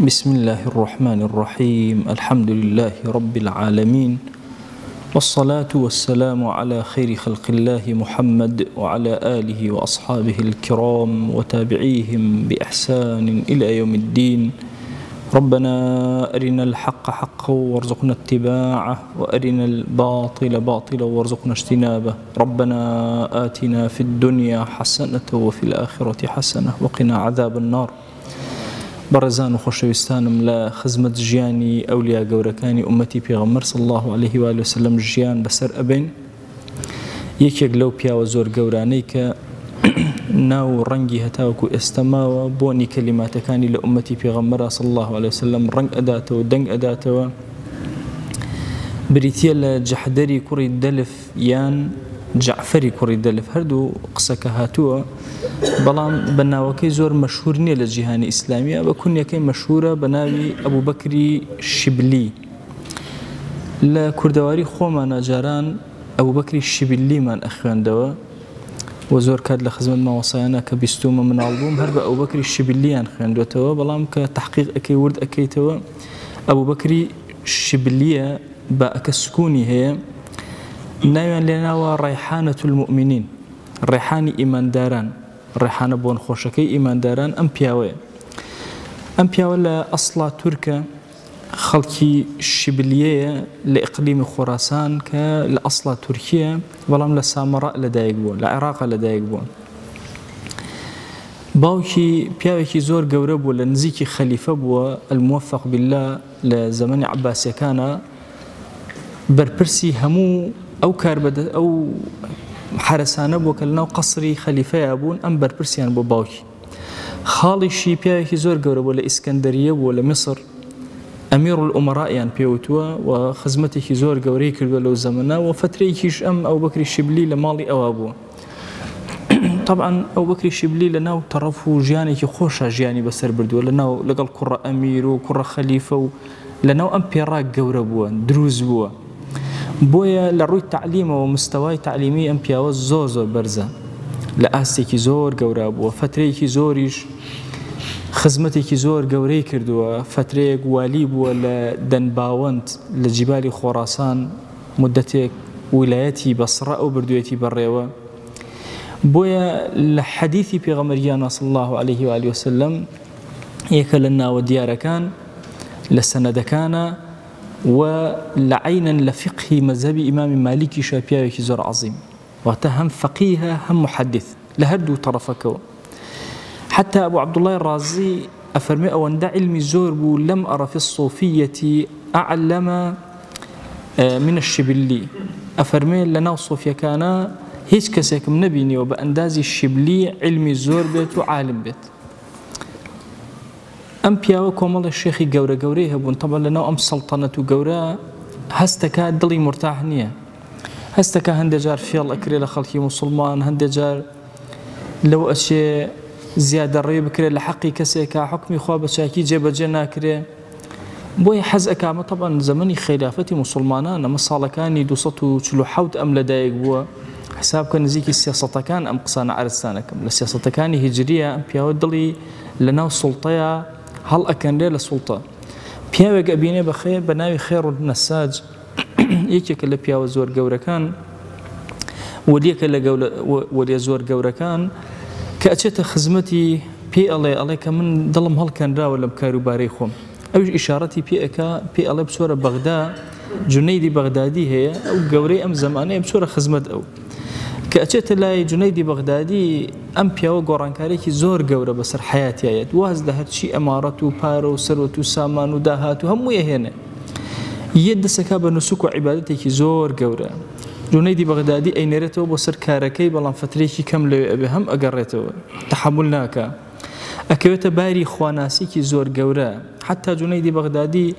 بسم اللە الرحمن الرحیم الحمد للە رب العالمین والصلاة والسلام علی خیر خلق اللە محمد وعلی آله وأصحابه الكرام وتابعیهم بإحسان إلی یوم الدین ربنا أرنا الحق حقا وارزقنا اتباعه وأرنا الباطل باطلا وارزقنا اجتنابه ربنا آتنا في الدنيا حسنة وفي الآخرة حسنة وقنا عذاب النار. بەڕێزان و خۆشەویستانم لە خزمەت ژیانی ئەولیا گەورەکانی ئوممەتی پێغەمبەر صلی اللە علیه و آله وسلم ژیان بەسەر ئەبەین. یەکێک لەو پیاوە زۆر گەورانەی کە ناو و ڕەنگی هەتاوەکو ئێستا ماوە، بۆنی کەلیماتەکانی لە ئوممەتی پێغەمبەرا صلی اللە علیه وسلم ڕەنگ ئەداتەوە دەنگ ئەداتەوە، بریتیە لە جەحدەری کوڕی دەلف یان جەعفەری کوڕی دەلف، هەردوو قسەکە هاتووە، بەڵام بە ناوەکەی زۆر مەشهور نییە لە جیهانی ئیسلامیە، بە کونیەکەی مەشهورە بە ناوی ئەبوبەکری شبلی. لە کوردەواری خۆمانا جاران ئەبوبەکری شبلیمان ئەخوێندەوە و زۆر کات لە خزمەت مامۆستایانە کە بیستوومە مناڵ بووم هەر بە ئەبوبەکری شبلیان خوێندوەتەوە، بەڵام کە تەحقیق ئەکەی ورد ئەکەیتەوە ئەبوبەکری شبلیە باءەکە سکونی هەیە، ناویان لێناوە ڕەیحانە المومنین، ڕێحانی ئیمانداران، ڕێحانە بۆنخۆشەکەی ئیمانداران ئەم پیاوەیە. ئەم پیاوە لە ئەسڵا تورکە، خەڵکی شبلیەیە لە ئیقلیمی خۆراسان کە لە ئەسڵا تورکیە، بەڵام لە سامەڕاء لەدایک بووە، لە عێراقا لەدایک بووە. باوکی پیاوێکی زۆر گەورە بووە، لە نزیکی خەلیفە بووە، الموفق باللە، لە زەمەنی عەباسیەکانا بەرپرسی هەموو ئەو کاربەدە ئەو حەرەسانە بووە کە لەناو قەسری خەلیفەیا بوون، ئەم بەرپرسیان بووە باوکی. خاڵیشی پیاوێکی زۆر گەورە بووە، لە ئیسکەندەریە بووە لە میسر، ئەمیر الئومەرائیان پێوتووە و خزمەتێکی زۆر گەورەی کردووە لەو زەمەنە و فەترەیەکیش ئەم ئەبوبەکری شبلی لە ماڵی ئەوا بووە. تەبعەن ئەبوبەکری شبلی لە ناو تەڕەف و ژیانێکی خۆشا ژیانی بەسەر بردووە، لە ناو لەگەڵ کوڕە ئەمیر و کوڕە خەلیفە و لە ناو ئەم پێڕا گەورە بووە، دروست بووە. بۆیە لە ڕووی تەعلیمەوە مستەوای تەعلیمی ئەم پیاوە زۆر زۆر بەرزە، لە ئاستێکی زۆر گەورا بووە، فەترەیەکی زۆریش خزمەتێکی زۆر گەورەی کردووە، فەترەیەک والی بووە لە دەنباوەند لە جیبالی خۆڕاسان، مودەتێک ویلایەتی بەسڕە ئەو بردوویەتی بەڕێوە. بۆیە لە حەدیثی پێغەمبەر گیان صلی اللە علیه و آله وسلم یەکە لە ناوە دیارەکان لە سەنەدەکانە و لە عەینەن لە فیقهی مەزهەبی ئیمامی مالیکیشە پیاوێکی زۆر عەزیم، واتە هەم فەقیهە هەم موحەدیث لە هەردوو تەڕەفەکەوە. حەتا ئەبو عەبدوڵڵای ڕازی ئەفەرموێ ئەوەندە عیلمی زۆر بوو لم أر في الصوفیة أعلم من الشبلی، ئەفەرموێ لەناو سۆفیەکانا هیچ کەسێکم نەبینیوە بە ئەندازی شبلی عیلمی زۆر بێت و عالم بێت. ئەم پیاوە کۆمەڵێ شێخی گەورە گەورەی هەبوون، تەبعەن لەناو ئەم سەڵتەنەت و گەورە هەستەکا دڵی مورتاح نییە، هەستەکا هەندێ جار فێڵ ئەکرێ لە خەڵکی موسڵمان، هەندێ جار لەو ئەچێ زیادەڕەوی بکرێ لە حەقی کەسێکا، حوکمی خوا بە چاکی جێبەجێ ناکرێ، بۆیە حەز ئەکا. ئەمە تەبعەن زەمەنی خیلافەتی موسڵمانان، ئەمە ساڵەکانی 247 ئەم لەدایک بووە، حساب کە نزیکی سێ سەتەکان ئەم قسانە عەرزتان ئەکەم، لە سێ سەتەکانی هیجریە ئەم پیاوە دڵی لەناو سوڵتەیا هەڵ ئەکەنرێ لە سوڵتە. پیاوێک ئەبینێ بە خێر بە ناوی خێڕ النەساج، یەکێکە لە پیاوە زۆر گەورەکان، وەلیەکە لە وەلیە زۆر گەورەکان، کە ئەچێتە خزمەتی پێی ئەڵێ، ئەڵێ کە من دڵم هەڵکەنراوە لەم کاروبارەی خۆم. ئەویش ئیشارەتی پێ ئەکا، پێی ئەڵێ بچۆرە بەغدا، جونەیدی بەغدادی هەیە، ئەو گەورەی ئەم زەمانەیە، بچۆرە خزمەت ئەو. کە ئەچێتە لای جونەیدی بەغدادی، ئەم پیاوە گۆڕانکاریەکی زۆر گەورە بەسەر حەیاتیا یەت، واز لە هەرچی ئەمارەت و پارە و سەروەت و سامان و داهات و هەمووی ئەهێنێ، یەت دەسەکا بە نوسوک و عیبادەتێکی زۆر گەورە. جونەیدی بەغدادی ئەینێرێتەوە بۆ سەر کارەکەی، بەڵام فەترەیەکی کەم لەوێ ئەبێ، هەم ئەگەڕێتەوە، تەحەمول ناکا، ئەکەوێتە باری خواناسیکی زۆر گەورە. حەتا جونەیدی بەغدادی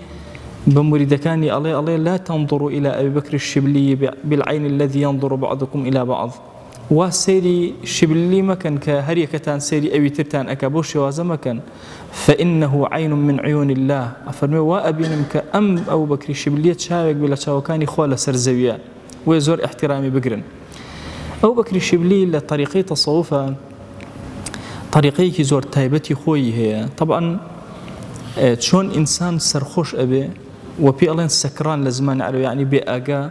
بە موریدەکانی ئەڵێ، ئەڵێ لا تنظروا الی ابی بکر الشبلی بالعین الذی ینظر بعضکم الی بعض، وا سەیری شبلی مەکەن کە هەریەکەتان سەیری ئەوی ترتان ئەکا، بەو شێوازە مەکەن، فانه عین من عیون اللە، ئەفەرموێ وا ئەبینم کە ئەم ئەبوبەکری شبلیە چاوێک بێ لە چاوەکانی خوا لەسەر زەویە، بۆیە زۆر ئیحتیرامی بگرن. ئەبوبەکری شبلی لە تەریقەی تەسەوفە تەریقەیەکی زۆر تایبەتی خۆی هەیە. تەبعەن چۆن ئینسان سەرخۆش ئەبێ و پێی ئەڵێن سەکران لە زمانی عەرەبی یانی بێ ئاگا،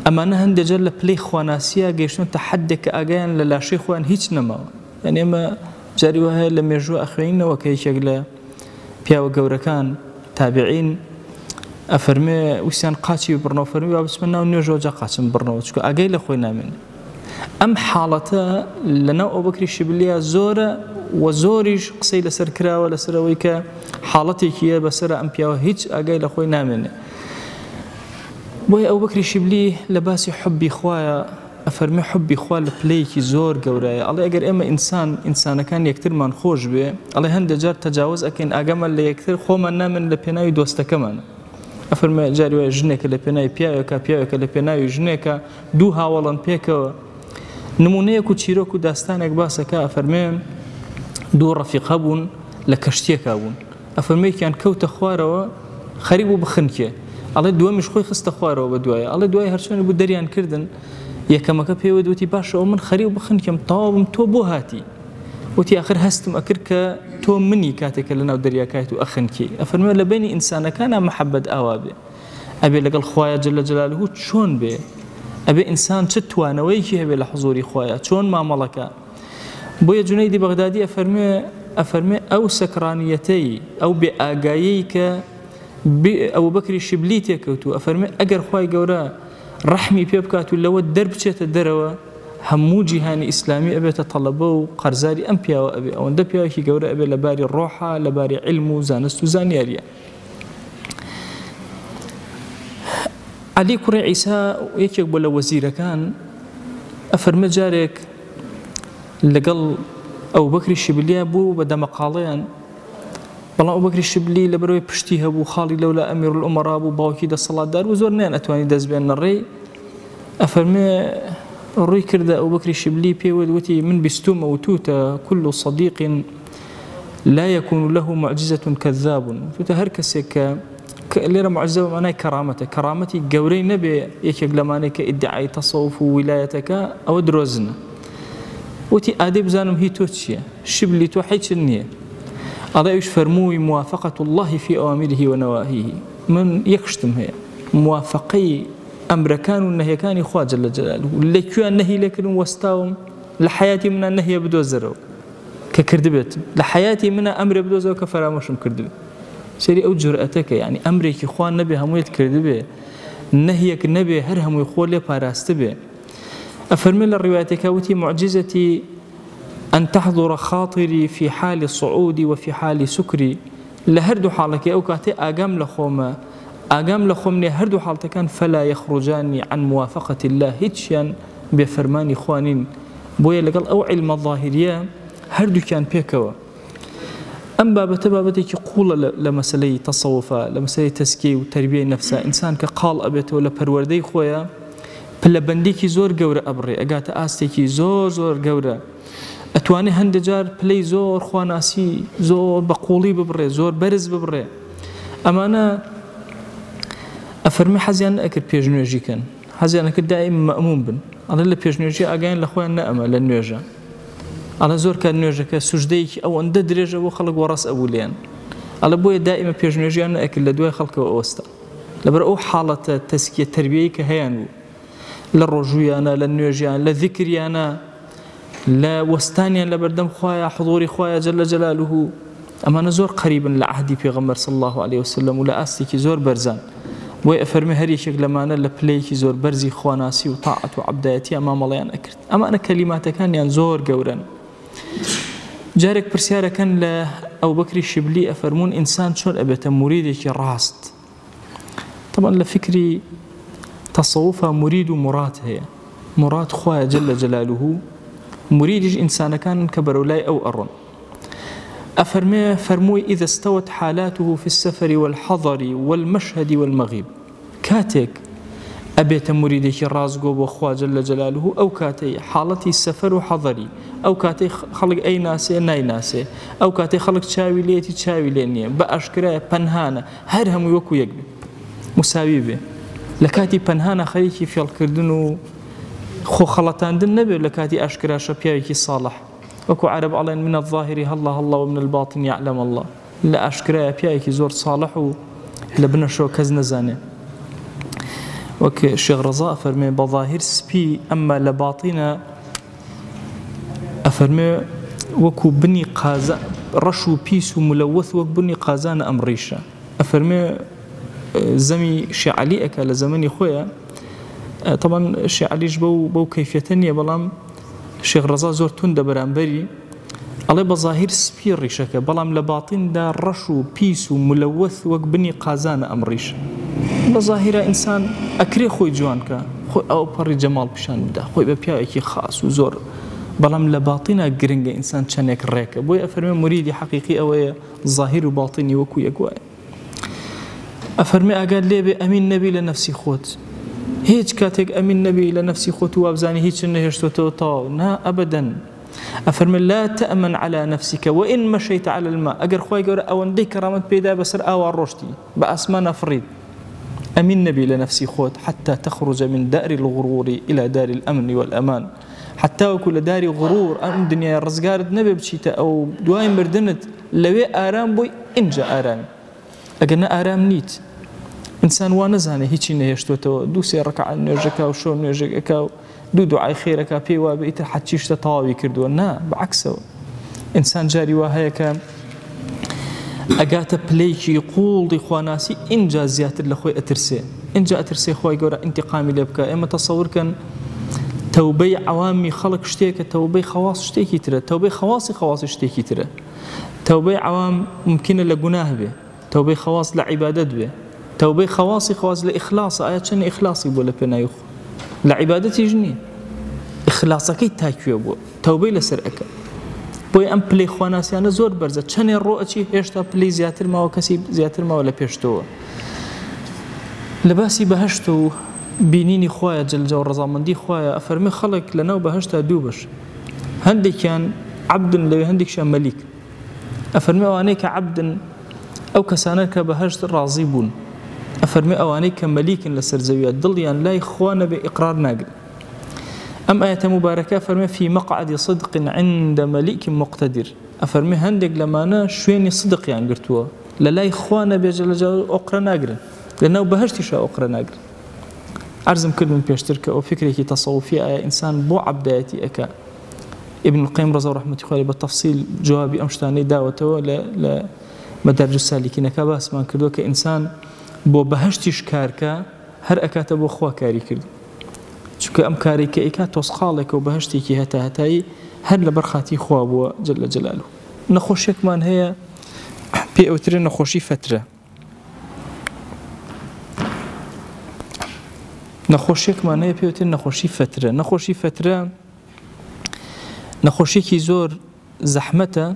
ئەمانە هەندێ جار لە پلەی خواناسییا گەیشتوونەتە حەدێک کە ئاگایان لە لاشەی خۆیان هیچ نەماوە. یانی ئێمە جاری وا هەیە لە مێژوو ئەخوێنینەوە کە یەکێک لە پیاوە گەورەکان، تابعین، ئەفەرمێ ویستیان قاچی ببڕنەوە، فەرمی با بچمە ناو نوێژەوە جا قاچم ببڕنەوە، چونکە ئاگای لە خۆی نامێنێ. ئەم حاڵەتە لەناو ئەوبەکری شبلیە زۆرە و زۆریش قسەی لەسەر کراوە لەسەر ئەوەی کە حاڵەتێکیە بەسەر ئەم پیاوە هیچ ئاگای لە خۆی نامێنێ. بۆیە ئەوبەکری شبلی لە باسی حوبی خوایە ئەفەرمێ حوبی خوا لە پلەیەکی زۆر گەورایە، ئەڵێ ئەگەر ئێمە ئینسان ئینسانەکان یەکترمان خۆش بێ، ئەڵێ هەندێ جار تەجاوز ئەکەین ئاگامان لە یەکتر خۆمان نامێنێ لە پێناوی دۆستەکەمانە. ئەفەرمێ جاری وایە ژنێکە لە پێناوی پیاوێکا، پیاوێکە لە پێناوی ژنێکا، دوو هاوەڵن پێکەوە. نموونەیەک و چیرۆک و داستانێک باس ئەکا ئەفەرمێ دوو ڕەفیق هەبوون لە کەشتیەکا بوون. ئەفەرموێ یەکیان کەوتە خوارەوە خەریک بوو بخنکێ، ئەڵێ دووەمیش خۆی خستە خوارەوە بە دوایە، ئەڵێ دوای هەرچۆنی بوو دەریان کردن، یەکەمەکە پێی وت، وتی باشە ئەو من خەریک بخنکێم تەواو بووم تۆ بۆ هاتی؟ وتی ئاخر هەستم ئەکرد کە تۆ منی کاتێک کە لەناو دەریاکایت و ئەخنکێی. ئەفەرموێ لە بەینی ئینسانەکانا مەحەبەت ئاوا بێ، ئەبێ لەگەڵ خوایا جل جلالە چۆن بێ؟ ئەبێ ئینسان چ توانەوەیەکی هەبێ لە حزوری خوایا، چۆن مامەڵەکا؟ بۆیە جونەیدی بەغدادی ئەفەرموێ ئەفەرموێ ئەو سەکرانیەتەی ئەو بێ ئاگایەی کە ئەبوبەکری شبلی تێکەوتوو ئەفەرموێ ئەگەر خوای گەورە ڕەحمی پێ بکات و لەوە دەربچێتە دەرەوە هەموو جیهانی ئیسلامی ئەبێتە تەڵەبە و قەرزاری ئەم پیاوە ئەبێ ئەوەندە پیاوێکی گەورە ئەبێ لە باری ڕۆحا لە باری عیلم و زانست و زانیاریە. عەلی کوڕی عیسا یەکێک بووە لە وەزیرەکان ئەفەرمێ جارێک لەگەڵ ئەبوبەکری شبلیە بوو بە دەمەقاڵەیان، بەڵام ئەبوبەکری شبلی لەبەرئەوەی پشتی هەبوو خاڵی لەولا ئەمیرولئومەرا بوو باوکی دەسەڵاتدار بوو زۆر نەیان ئەتوانی دەست بێننە ڕێی، ئەفەرمێ ڕووی کردە ئەبوبەکری شبلی پێی وت وتی من بیستوومە وتووتە كل صديق لا يكون له معجزة كذاب وتوتە هەر کەسێک کە لێرە معجزە بە مانای کەرامەتە، کەرامەتی گەورەی نەبێ یەکێک لەمانەی کە ئیدعای تەسەوف و ویلایەتەکە ئەوە درۆزنە. وتی ئادەی بزانم هی تۆ چییە؟ شبلی تۆ حیچت نییە. ئەڵێ ئەویش فەرمووی موافقة الله في أوامره ونواهيه من یەک شتم هەیە موافقەی ئەمرەکان و نەهیەکانی خوا جل جلاله لە کوێیان نەهی لێکردم وەستاوم لە حەیاتی منا نەهیە بدۆزەرەوە کە کردبێتم لە حەیاتی منا ئەمرێ بدۆزەوە کە فەرامۆشم کردبێ. سەیری ئەو جورئەتە کە یانی ئەمرێکی خوا نەبێ هەموویت کردبێ نەهیەک نەبێ هەر هەمووی خۆ لێ پاراستبێ ئەفەرمێ لە ڕیوایەتێکا وتی معجزەتی أن تحضر خاطري في حال صعودي وفي حال سكري لە هەردوو حاڵەکەی ئەو کاتەی ئاگام لە خۆمە ئاگام لە خۆم نیە هەردوو حاڵتەکان فلا يخرجان عن موافقة الله هیچیان بێ فەرمانی خوا نین بۆیە لەگەڵ ئەو عیلمە ظاهریە هەردووکیان پێکەوە ئەم بابەتە بابەتێکی قوڵە لە مەسەلەی تەسەوفا، لە مەسەلەی تەزکیەی و تەربیەی نەفسا، ئینسان کە قاڵ ئەبێتەوە لە پەروەردەی خۆیا پلەبەندیەکی زۆر گەورە ئەبڕێ، ئەگاتە ئاستێکی زۆر زۆر گەورە، ئەتوانێ هەندێ جار پلەی زۆر خواناسی زۆر بە قوڵی ببڕێ، زۆر بەرز ببڕێ. ئەمانە ئەفەرمێ حەزیان نەئەکرد پێشنوێژی کەن، حەزیان ئەکرد دائیم مەئموم بن، ئەڵێ لە پێشنوێژی ئاگایان لە خۆیان نەئەما لە نوێژا. ئەڵێ زۆر کات نوێژەکە سوجدەیەکی ئەوەندە درێژە بۆ خەڵک وەڕەس ئەبوو لێیان ئەڵێ بۆیە دائیمە پێش نوێژیان نەئەکرد لە دوای خەڵکەوە ئەوەستا لەبەر ئەو حاڵەتە تەزکیە تەربیەی کە هەیان بوو لە ڕۆژوویانە لە نوێژیان لە ذیکریانە لە وەستانیان لە بەردەم خوایە حضوری خوایە جل جلاله ئەمانە زۆر قەریبن لە عەهدی پێغەمبەر صلی اللە علیە وسلم و لە ئاستێکی زۆر بەرزان بۆیە ئەفەرمێ هەر یەکێک لەمانە لە پلەیەکی زۆر بەرزی خواناسی و تاعەت و عەبدایەتیا مامەڵەیان ئەکرد ئەمانە کەلیماتەکانیان زۆر گەورەن جارێک پرسیارەکەن لە ئەوبەکری شبلی ئەفەرموون ئینسان چۆن ئەبێتە موریدێکی ڕاست طبعا لە فکری تەسەوفا مورید و موراد هەیە موراد خوایە جل جلاله موریدیش ئینسانەکانن کە بەرەو لای ئەو ئەڕۆن ئەفەرمێ فەرمووی اذا استوت حالاته في السفر والحضر والمشهد والمغیب کاتێک ئەبێتە موریدێکی ڕاستگۆ بۆ خوا جل جلاله ئەو کاتەی حاڵەتی سەفەر و حەزەری ئەو کاتەی خەڵک ئەیناسێ نایناسێ ئەو کاتەی خەڵک چاوی لێیەتی چاوی لێ نییە بە ئاشکرایە پەنهانە هەر هەمووی وەکو یەک بێ مساوی بێ لە کاتی پەنهانە خەریکی فێڵکردن و خۆ خەڵەتاندن نەبێت لە کاتی ئاشکراشە پیاوێکی ساڵح وەکو عەرەب ئەڵێن من الظاهر هەڵڵا هەڵڵا ومن الباطن یعلم اللە. لە ئاشکرایە پیاوێکی زۆر ساڵح و لە بنەشەوە کەس نەزانێ. وەک شێخ ڕەزا ئەفەرمێ بە ظاهیر سپی ئەمما لە باتینە ئەفەرمێ وەکو بنی قازە ڕەش و پیس و ملەوەث وەک بنی قازانە ئەم ڕیشە. ئەفەرمێ زەمی شێعەلی ئەکا لە زەمەنی خۆیا تەبەن شێعەلیش بەو بەو کەیفیەتە نییە بەڵام شێخ ڕەزا زۆر توندە بەرامبەری ئەڵێ بە زاهیر سپی ڕیشەکە بەڵام لە باتیندا ڕەش و پیس و ملەوەث وەک بنی قازانە ئەم ڕیشە. بە زاهیرا ئینسان ئەکرێ خۆی جوان کا خۆی ئەوپەڕی جەماڵ پیشان بدا خۆی بە پیاوێکی خاس و زۆر بەڵام لە باتینا گرنگە ئینسان چەنێک ڕێکە بۆیە ئەفەرمێ موریدی حەقیقی ئەوەیە زاهیر و باتینی وەکو یەک وایە. ئەفەرمێ ئاگات لێبێ ئەمین نەبی لە نەفسی خۆت هیچ کاتێک ئەمین نەبی لە نەفسی خۆت و وابزانی هیچ نەهێشتۆتەوە تەواو نا ئەبەدەن ئەفەرمێ لا تأمن على نفسك وإن مشيت على الماء ئەگەر خوای گەورە ئەوەندەی کەرامەت پێدا بەسەر ئاوا ڕۆشتی بە ئاسمانە فڕیت ئەمین نەبی لە نەفسی خۆت حتى تخرج من دار الغرور إلى دار الأمن والأمان حتا وەکو لە داری غرور ئەم دنیای ڕزگارت نەبێ بچیتە ئەو دوای مردنت لەوێ ئارام بووی ئینجا ئارامی ئەگەر نە ئارام نیت ئینسان وا نەزانێ هیچی نەهێشتۆتەوە دوو سێ ڕکعات نوێژەکا و شەو نوێژێک ئەکا و دوو دوعای خێرەکا پێی وابێ ئیتر حەچی شتە تەواوی کردووە نا بەعەکسەوە ئینسان جاری وا هەیە کە ئەگاتە پلەیەکی قوڵی خواناسی ئینجا زیاتر لە خۆی ئەترسێ ئینجا ئەترسێ خوای گەورە ئینتیقامی لێ بکا ئێمە تەسەور کەن تەوبەی عەوامی خەڵک شتێکە تەوبەی خەواص شتێکی ترە تەوبەی خەواصی خەواصی شتێکی ترە تەوبەی عەوام ممکنە لە گوناه بێ تەوبەی خەواص لە عیبادەت بێ تەوبەی خەواصی خەواص لە ئیخلاصە ئایا چەند ئیخلاصی بووە لە پێناوی خوا لە عیبادەتیش نییە ئیخلاصەکەی تا کوێ بووە تەوبەی لەسەر ئەکا بۆیە ئەم پلەی خواناسیانە زۆر بەرزە چەنێ ڕۆ ئەچی هێشتا پلەی زیاتر ماوە کەسی زیاتر ماوە لە پێشتەوە لە باسی بەهەشت و بینینی خوایە جلجە و ڕەزامەندی خوایە ئەفەرمێ خەڵک لە ناو بەهەشتا دوو بەش هەندێکیان عەبدن لەوێ هەندێکیان مەلیک ئەفەرمێ ئەوانەی کە عەبدن ئەو کەسانە کە بەهەشت ڕازی بوون ئەفەرمێ ئەوانەی کە مەلیکن لەسەر زەویە دڵیان لای خوا نەبێ ئیقرار ناگرن ئەم ئایەتە موبارەکە ئەفەرمێ فی مقعد صدق عند ملیک مقتدر ئەفەرمێ هەندێک لەمانە شوێنی صدقیان گرتووە لە لای خوا نەبێ جل جلاله ئۆقرە ناگرن لە ناو بەهەشتیشا ئۆقرە ناگرن عەرزم کرد من پێشتر کە ئەو فکرێکی تەسەوفیە ئایا ئینسان بۆ عەبدایەتی ئەکا ابن القیم ڕەزا و ڕەحمەتی خوای بە تەفسیل جوابی ئەم شتانەی داوەتەوە لە لە مەدارج السالکینەکە باسمان کردووە کە ئینسان بۆ بەهەشتیش کارکە هەر ئەکاتە بۆ خوا کاری کرد چونکە ئەم کارەی کە ئەیکات تۆزقاڵێکە و بەهەشتێکی هەتاهەتایی هەر لەبەر خاتری خوا بووە جل جلالە. نەخۆشیەکمان هەیە پێی ئەوترێ نەخۆشی فەترە. نەخۆشیەکمان هەیە پێی ئەوترێ نەخۆشی فەترە. نەخۆشی فەترە نەخۆشیەکی زۆر زەحمەتە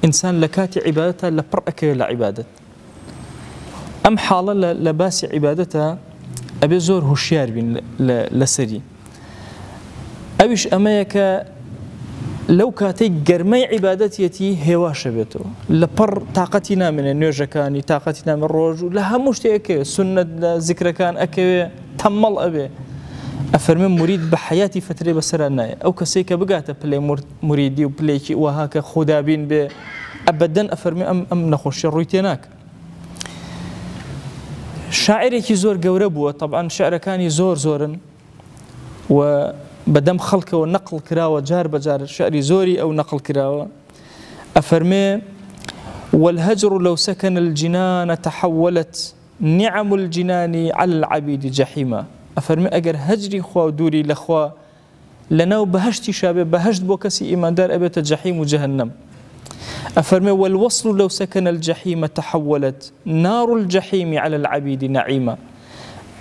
ئینسان لە کاتی عیبادەتا لە پڕ ئەکەوێت لە عیبادەت. ئەم حاڵە لە باسی عیبادەتە ئەبێ زۆر هوشیار بین لەسەری ئەویش ئەمەیە کە لەو کاتەی گەرمەی عیبادەتیەتی هێواشە بێتەوە لە پڕ تااقەتی نامێنێ نوێژەکانی تااقەتی نامێ ڕۆژ و لە هەموو شتێکەکەوێ سنت لە زیکرەکان ئەکەوێ تەمەڵ ئەبێ ئەفەرمێ مرید بە حیاتی فترەی بەسەرا نایە ئەو کەسەی کە بگاتە پلەی موریدی و پلەیەکی وەها کە خودابین بێ ئەبەدەن ئەفەرمێ ئەم ئەم نەخۆشیە ڕووی تێ ناکا. شاعیرێکی زۆر گەورە بووە تەبعەن شعرەکانی زۆر زۆرن و بەدەم خەڵکەوە نەقڵ کراوە جار بە جار شعری زۆری ئەو نەقڵ کراوە ئەفەرمێ والهجر لو سكن الجنان تحولت نعم الجنان على العبيد جحيما ئەفەرمێ ئەگەر هەجری خوا و دووری لە خوا لەناو بەهەشتیشا بێ بەهەشت بۆ کەسی ئیماندار ئەبێتە جەحیم و جەهەنەم. ئەفەرمێ والوصل لو سكن الجحیم تحولت نار الجحیم علی العبید نعیما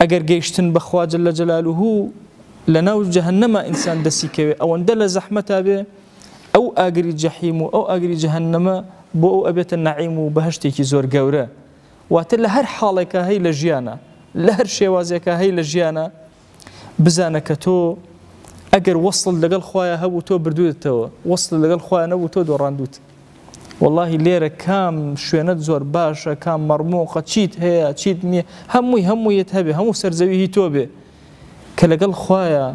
ئەگەر گەیشتن بە خوا جل جلاله لەناو جەهەنەما ئینسان دەسی کەوێ ئەوەندە لە زەحمەتا بێ ئەو ئاگری جەحیم و ئەو ئاگری جەهەنەمە بۆ ئەو ئەبێتە نەعیم و بەهەشتێکی زۆر گەورە واتە لە هەر حاڵێکا هەی لە ژیانا لە هەر شێوازێکا هەی لە ژیانا بزانە کە تۆ ئەگەر وەسڵت لەگەڵ خوایە هەبوو تۆ بردووتەوە وەسڵت لەگەڵ خوایە نەبوو تۆ دۆڕاندووت وەڵاهی لێرە کام شوێنەت زۆر باشە کام مەڕموقە چیت هەیە چیت نییە هەمووی هەموویت هەبێ هەموو سەرزەوی هی تۆ بێ کە لەگەڵ خوایە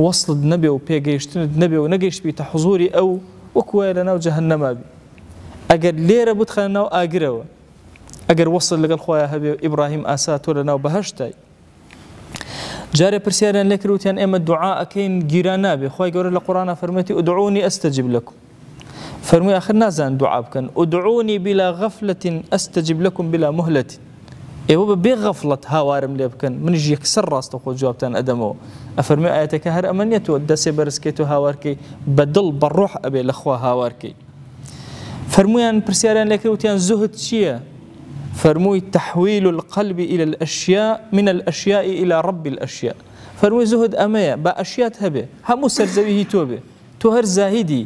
وەسڵت نەبێ و پێگەیشتنت نەبێ و نەگەیشتبیتە حزوری ئەو وەکو وایە لەناو جەهەنەما بی. ئەگەر لێرە بتخەنە ناو ئاگرەوە، ئەگەر وەسڵ لەگەڵ خوایە هەبێ ئیبراهیم ئاسا تۆ لە ناو بەهەشتای. جارێ پرسیاریان لێ کرد وتیان ئێمە دوعا ئەکەین گیرا نابێ، خوای گەورە لە قورئانا فەرموویەتی ادعونی استجب لکم، فەرمووی ئاخر نازان دوعا بکەن، ادعونی بلا غفلة استجب لکم بلا مهلة، ئێوە بە بێ غەفڵەت هاوارم لێ بکەن منیش یەکسەر ڕاستەخۆ جوابتان ئەدەمەوە. ئەفەرموێ ئایەتەکە هەر ئەمە نییە تۆ دەسێ بەرزکەیت و هاوارکەی، بە دڵ بە ڕۆح ئەبێ لە خوا هاوارکەی. فەرموویان پرسیاریان لێ کرد وتیان زوهد چییە؟ فەرمووی تحویل القلب الى الاشیاء من الاشیاء الى رب الاشیاء. فەرمووی زوهد ئەمەیە با ئەشیات هەبێ، هەموو سەرزەوی هی تۆ بێ، تۆ هەر زاهیدی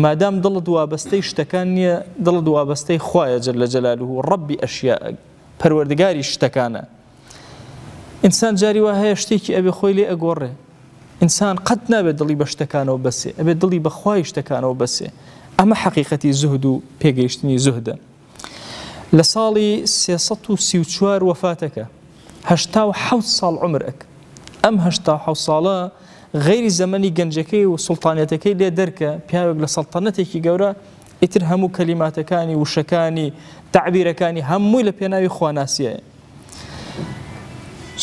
مادام دڵت وابەستەی شتەکان نییە، دڵت وابەستەی خوایە جل جلاله ڕەبی ئەشیاء، پەروەردگاری شتەکانە. ئینسان جاری وا هەیە شتێکی ئەبێ خۆی لێ ئەگۆڕێ، ئینسان قەت نابێت دڵی بە شتەکانەوە بەسێ، ئەبێ دڵی بە خوای شتەکانەوە بەسێ. ئەمە حەقیقەتی زوهد و پێگەیشتنی زوهدە. لە ساڵی 334 وەفاتەکە، 87 ساڵ عومر ئەک. ئەم 87 ساڵە غەیری زەمەنی گەنجەکەی و سوڵتانیەتەکەی لێ دەرکە، پیاوێک لە سەڵتەنەتێکی گەورە، ئیتر هەموو کەلیماتەکانی، وشەکانی، تەعبیرەکانی هەمووی لە پێناوی خواناسیایە.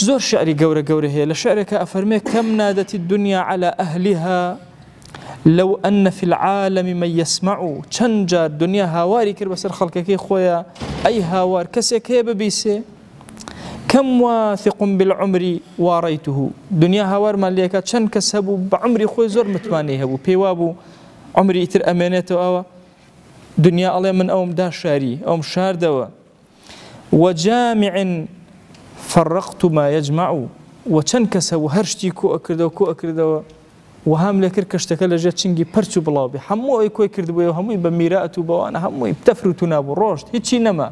زۆر شعری گەورە گەورە هەیە. لە شعرێکە ئەفەرمێ کەم نادەتی الدنیا علی ئەهلیها لو أن في العالم من يسمع. چەند جار دنیا هاواری کرد بەسەر خەڵکەکەی خۆیە، ئەی هاوار کەسێک هەیە ببیسێ؟ کەم واثق بالعمر واڕیته. دنیا هاوارمان لێکا، چەند کەس هەبوو بە عمری خۆی زۆر متمانەی هەبوو، پێی وابوو عمری ئیتر ئەمێنێتەوە. دنیا ئەڵێ من ئەوم داشاری، ئەوم شاردەوە. وجامع فرقت ما يجمع. و چەند کەس هەبوو هەر شتی کۆ ئەکردەوە، کۆ ئەکردەوە، وهام لێ کرد کە شتەکە لەژێر چنگی پەرچ و بڵاو بێ، هەموو ئەوی کۆی کردبوویەوە، هەمووی بە میرات و بەوانە، هەمووی تەفر و تونابوو، ڕۆشت، هیچی نەما.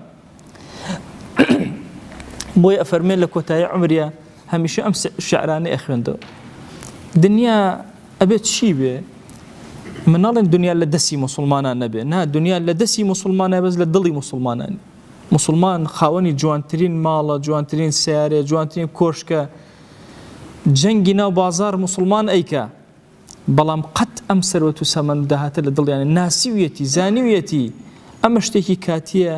بۆیە ئەفەرمێ لە کۆتایی عومریا هەمیشە ئەم شعرانەی ئەخوێندەوە. دنیا ئەبێت چی بێ؟ من ناڵێم دنیا لە دەستی موسڵمانان نەبێ، نا، دنیا لە دەستی موسڵمانە بەس لە دڵی موسڵمانان. موسڵمان خاوەنی جوانترین ماڵە، جوانترین سیارەیە، جوانترین کۆشکە، جەنگی ناو بازار موسڵمان ئەیکا، بەڵام قەت ئەم سەروەت و سامان و داهاتە لە دڵیانە ناسیویەتی، زانیویەتی ئەمە شتێکی کاتییە،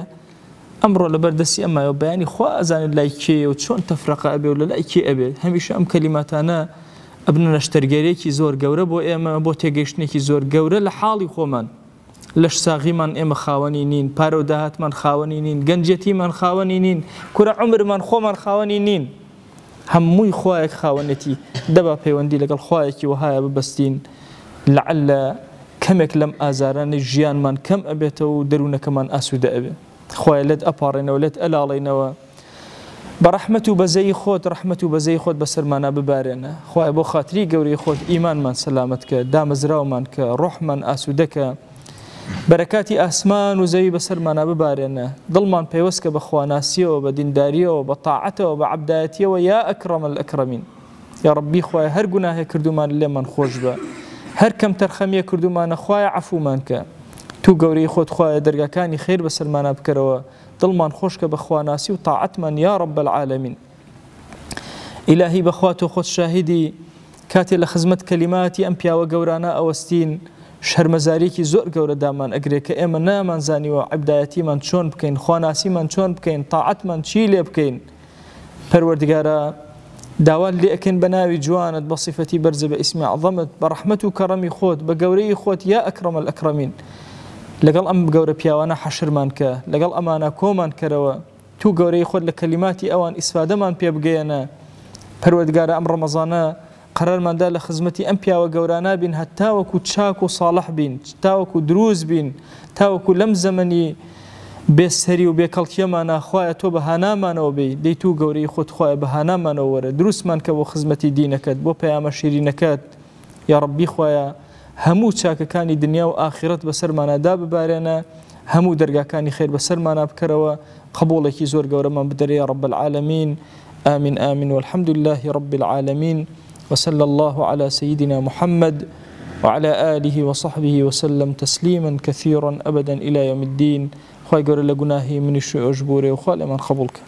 ئەمڕۆ لەبەر دەستی ئەمایەوە بەیانی خوا ئەزانێت لای کێیە و چۆن تەفرەقە ئەبێ و لە لای کێ ئەبێ. هەمیشە ئەم کەلیماتانە ئەبنە نەشتەرگەریەکی زۆر گەورە بۆ ئێمە، بۆ تێگەیشتنێکی زۆر گەورە لە حاڵی خۆمان. لەش ساغیمان ئێمە خاوەنی نین، پارە و داهاتمان خاوەنی نین، گەنجێتیمان خاوەنی نین، کورە عومرمان خۆمان خاوەنی نین. هەمووی خوایەک خاوەنێتی. دەبا پەیوەندی لەگەڵ خوایەکی وەهایە ببەستین لەعل کەمێک لەم ئازارانەی ژیانمان کەم ئەبێتەوە و دەروونەکەمان ئاسوودە ئەبێ. خوایە لێت ئەپاڕێنەوە، لێت ئەلاڵێینەوە، بە ڕەحمەت و بەزەیی خۆت ڕەحمەت و بەزەیی خۆت بەسەرمانا ببارێنە. خوایە بۆ خاتری گەورەی خۆت ئیمانمان سەلامەت کە، دامەزراومان کە، ڕۆحمان ئاسوودە کە، بەرەکاتی ئاسمان و زەوی بەسەرمانا ببارێنە، دڵمان پەیوەست کە بە خواناسیەوە، بە دینداریەوە، بە تاعەتەوە، بە عەبدایەتیەوە، یا ئەکرەم الئەکرەمین. یا ڕەبی خوایە هەر گوناهێ کردوومانە لێمان خۆش بە، هەر کەمتەرخەمیە کردوومانە خوایە عەفومان کە. تو گەورەی خۆت خوایە دەرگاکانی خێر بەسەرمانا بکەرەوە، دڵمان خۆش کە بە خواناسی و تاعەتمان یا رب العالمین. ئیلاهی بەخوا تۆ خۆت شاهیدی کاتێ لە خزمەت کەلیماتی ئەم پیاوە گەورانە ئەوەستین شەرمەزاریەکی زۆر گەورە دامان ئەگرێ کە ئێمە نامان زانیوە عەبدایەتیمان چۆن بکەین، خواناسیمان چۆن بکەین، تاعەتمان چی لێ بکەین. پەروەردگارا داوات لێ ئەکەین بە ناوی جوانت، بە سیفەتی بەرزت، بە ئیسمی عەزەمت، بە ڕەحمەت و کەڕەمی خۆت، بە گەورەیی خۆت، یا ئەکرەم الئەکرەمین، لەگەڵ ئەم گەورە پیاوانە حەشرمان کە، لەگەڵ ئەمانە کۆمان کەرەوە، تو گەورەی خۆت لە کەلیماتی ئەوان ئیسفادەمان پێ بگەیەنە. پەروەردگارا ئەم ڕەمەزانە قەرارمان دا لە خزمەتی ئەم پیاوە گەورانە بین هەتاوەکو چاک و ساڵح بین، تاوەکو دروست بین، تاوەکو لەم زەمەنی بێ سەری و بێ کەڵکیەمانا خوایە تۆ بە هانامانەوە بێی، دەی تو گەورەی خۆت خوایە بە هانامانەوە وەرە، دروستمان کە بۆ خزمەتی دینەکەت، بۆ پەیامە شیرینەکەت، یاڕەبی خوایە هەموو چاکەکانی دنیا و ئاخیرەت بەسەرمانا داببارێنە، هەموو دەرگاکانی خێر بەسەرمانا بکەرەوە، قبوڵێکی زۆر گەورەمان بدەرێ یا رب العالمین. آمین آمین والحمد لله رب العالمین وصلى الله على سيدنا محمد وعلى آله وصحبه وسلم تسليما كثيرا أبدا إلى يوم الدين. خوای گەورە لە گوناهی منیش و ئێوەش بورێ و خوا لێمان قبوڵ کە.